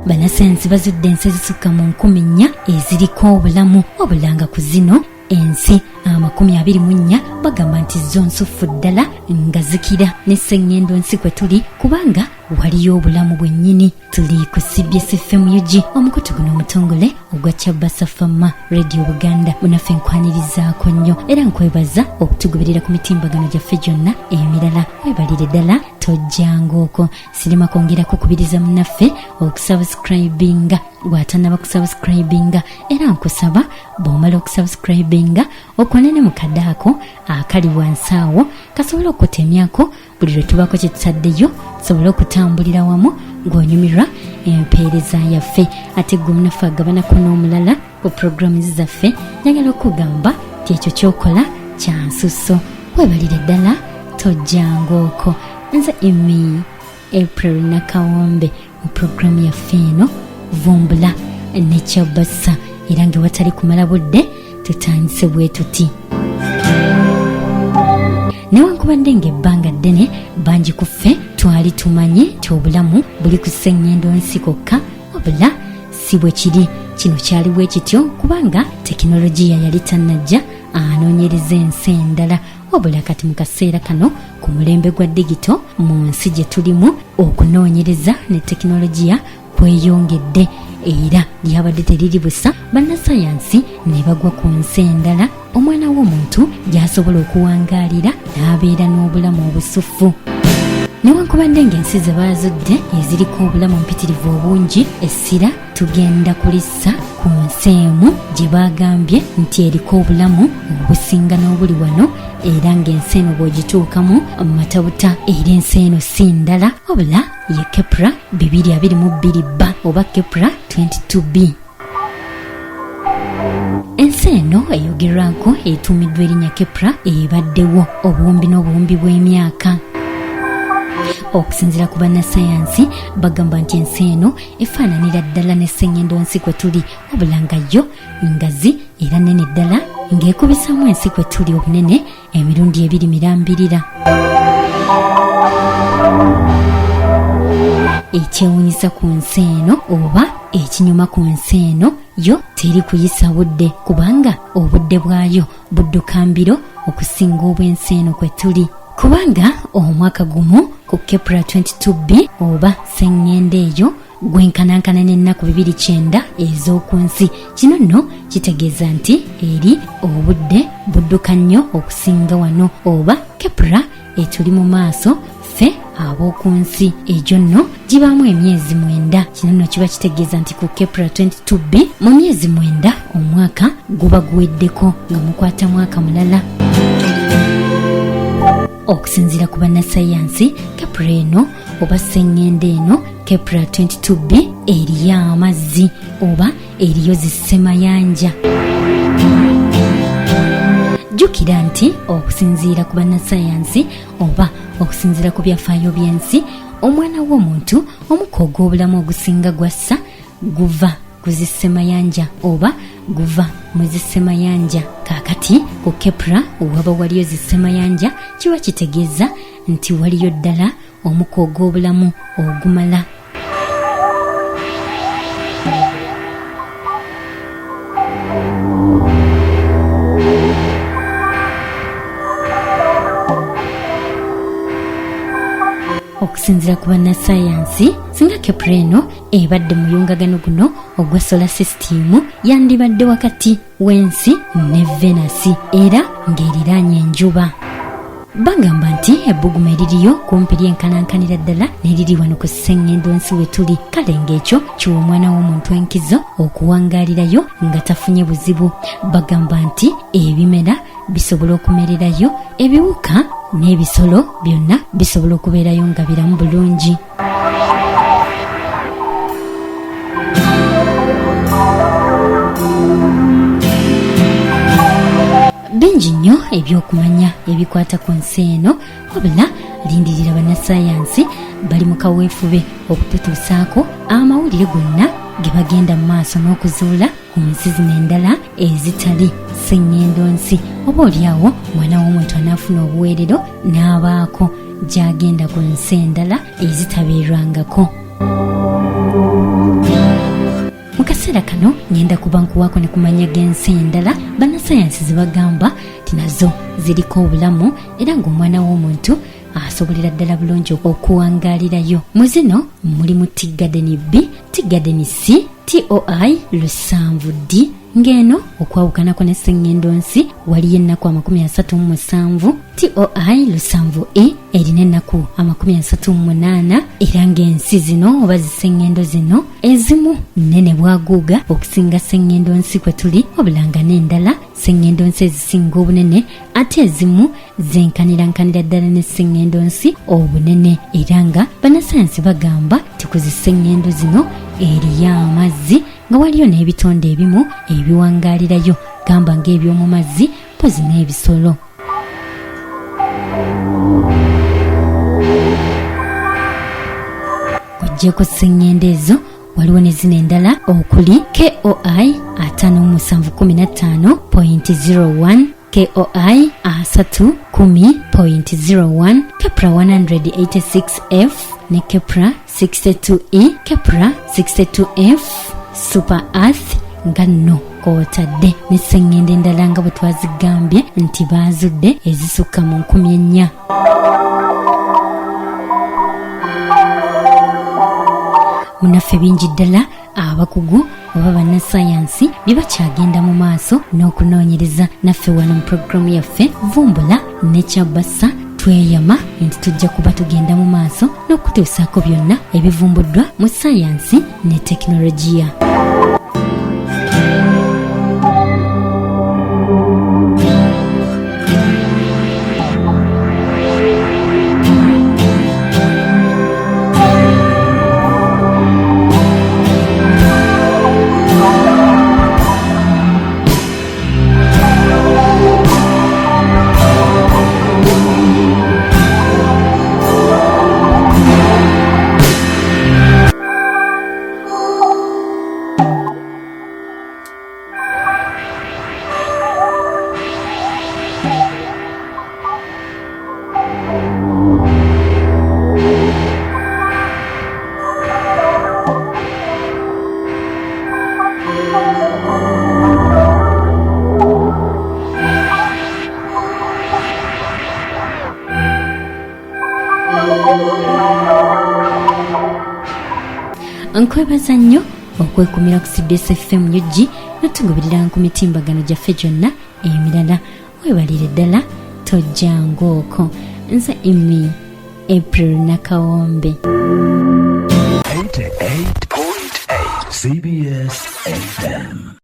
Bannasayansi bazudde ensi ezisukka mu 4000 eziriko obulamu, wabula nga ku zino ensi 24 bagamba nti zo nsuffu ddala nga zikira ne sseŋŋendo nsi kwe tuli, kubanga waliyo obulamu bwennyini. Tuli ku CBS FM UG, omukutu guno omutongole ogwa Kyabasa Fama Radio Buganda. Munaffe nkwanirizaako nnyo era nkwebaza okutugoberera ku mitimbagano gyaffe gyonna emirala. Webalire ddala, tojjanga okwo. Sirima kwongera kukubiriza munaffe okusubscribinga bw'atannaba kusubscribinga, era nkusaba bw'omala okusubscribinga okone ne mu kadde ako akali wansi awo kasobole okukutemyako buli lwe tubaako kye tutaddeyo, tusobole okutambulira wamu ng'onyumirwa empeereza yaffe. Ate gwe munaffe agabanako n'omulala ku puroguramu zaffe, njagala okugamba nti ekyo kyokola kya nsusso. Weebalire ddala, tojjanga okwo. Nze Emi April Nakawombe mu puroguramu yaffe eno Vumbula ne Kyabasa, era nga ewatali kumala budde tutandise bwe tuti. Newankubadde ng'ebbanga ddene bangi ku ffe twali tumanyi nti obulamu buli ku sseŋŋendo nsi kwokka, wabula si bwe kiri. Kino kyali bwe kityo kubanga tekinologiya yali tannajja anoonyereza ensi endala, wabula kati mu kaseera kano ku mulembe gwa digito mu nsi gye tulimu, okunoonyereza ne tekinologiya kweyongedde, era lyabadde teriri busa bannasayansi ne bagwa ku nsi endala omwana w'omuntu gy'asobola okuwangaalira n'abeera n'obulamu obusuffu. Newankubadde ng'ensi ze baazudde eziriko obulamu mpitirivu obungi, essira tugenda kulissa ku nsi emu gye baagambye nti eriko obulamu obusinga n'obuli wano, era ng'ensi eno bw'ogituukamu matabuta. Era ensi eno si ndala wabula ye Kepler 222 b oba Kepler 22b. Ensi eno eyogerwako etuumiddwa erinnya Kepler ebaddewo obuwumbi n'obuwumbi bw'emyaka. Okusinziira ku bannasayansi, bagamba nti ensi eno efaananira ddala ne sseŋŋendo nsi kwe tuli, wabula nga yo ngazi era nnene ddala, ng'ekubisaamu ensi kwe tuli obunene emirundi ebiri mirambirira. Ekyewunyisa ku nsi eno oba ekinyuma ku nsi eno, yo teri kuyisa budde, kubanga obudde bwayo budduka mbiro okusinga obw'ensi eno kwe tuli, kubanga omwaka gumu ku Kepler 22b oba sseŋŋendo eyo gwenkanankana n'ennaku 290 ez'oku nsi. Kino nno kitegeeza nti eri obudde budduka nnyo okusinga wano, oba Kepler etuli mu maaso ffe ab'oku nsi. Egyo nno gibaamu emyezi 9. Kino nno kiba kitegeeza nti ku Kepler 22b mu myezi 9 omwaka guba guweddeko nga mukwata mwaka mulala. Okusinziira ku bannasayansi, Kepler eno oba sseŋŋendo eno Kepler 22b eriyo amazzi oba eriyo zissemayanja. Jjukira nti okusinziira ku bannasayansi oba okusinziira ku byafaayo by'ensi, omwana w'omuntu omukka ogw'obulamu ogusinga gwassa guva ku zissemayanja oba guva mu zissemayanja. Kaakati ku Kepler waba waliyo zissemayanja, kiba kitegeeza nti waliyo ddala omukka ogw'obulamu ogumala. Okusinziira ku bannasayansi, singa Kepler eno ebadde muyungagano guno ogwa solar system, yandibadde wakati w'ensi ne Venus era ng'eriraanye enjuba. Bagamba nti ebbugumu eririyo kumpi lyenkanankanira ddala n'eriri wano ku sseŋŋendo nsi we tuli, kale ng'ekyo kiwa omwana w'omuntu enkizo okuwangaalirayo nga tafunye buzibu. Bagamba nti ebimera bisobola okumererayo, ebiwuka n'ebisolo byonna bisobola okubeerayo nga biramu bulungi. Bingi nnyo ebyokumanya ebikwata ku nsi eno, wabula lindirira bannasayansi bali mu kaweefube okututuusaako amawulire gonna ge bagenda mu maaso n'okuzuula ku nsi zino endala ezitali sseŋŋendo nsi. Oba oliawo mwana w'omuntu anaafuna obuweerero n'abaako gy'agenda ku nsi endala ezitabeerwangako. Mu kaseera kano ngenda kuba nkuwaako ne kumanya g'ensi endala bannasayansi ze bagamba nti nazo ziriko obulamu era ng'omwana w'omuntu asobolera ddala bulungi okuwangaalirayo. Mu zino mulimu T Garden B, T Garden C, TOI 7 D, ng'eno okwawukanako ne sseŋŋendo nsi waliyo ennaku 37. TOI 7 E erina ennaku 38, era ng'ensi zino oba ziseŋŋendo zino ezimu nnene bwaguuga okusinga sseŋŋendo nsi kwe tuli, wabula nga n'endala sseŋŋendo nsi ezisinga obunene ate ezimu zenkanirankkanira ddala ne sseŋŋendo nsi obunene, era nga bannasayansi bagamba nti ku ziseŋŋendo zino eriyo amazzi nga waliyo n'ebitonde ebimu ebiwangaalirayo, gamba ng'eby'omu mazzi mpozi n'ebisolo. Oggyeko sseŋŋendo ezo, waliwo ne zino endala okuli KOI 5715.01, KOI 310.01, Kepler 186F ne Kepler 62E, Kepler 62F, Super Earth, nga nno kw'otadde ne sseŋŋendo endala nga bwe twazigambye nti baazudde ezisukka mu 4000. Munaffe, bingi ddala abakugu oba bannasayansi bye bakyagenda mu maaso n'okunoonyereza. Naffe wano mu pulogulaamu yaffe Vumbula Nekyabasa tweyama nti tujja kuba tugenda mu maaso n'okutuusaako byonna ebivumbuddwa mu sayansi ne tekinologiya. Nkwebaza nnyo okwekumira ku CBS FM UG notugoberera ku mitimbagano gyaffe gyonna emirala. Webalire ddala, tojjangaoko. Nze Imi April Nakawombe. 88.8 CBS FM.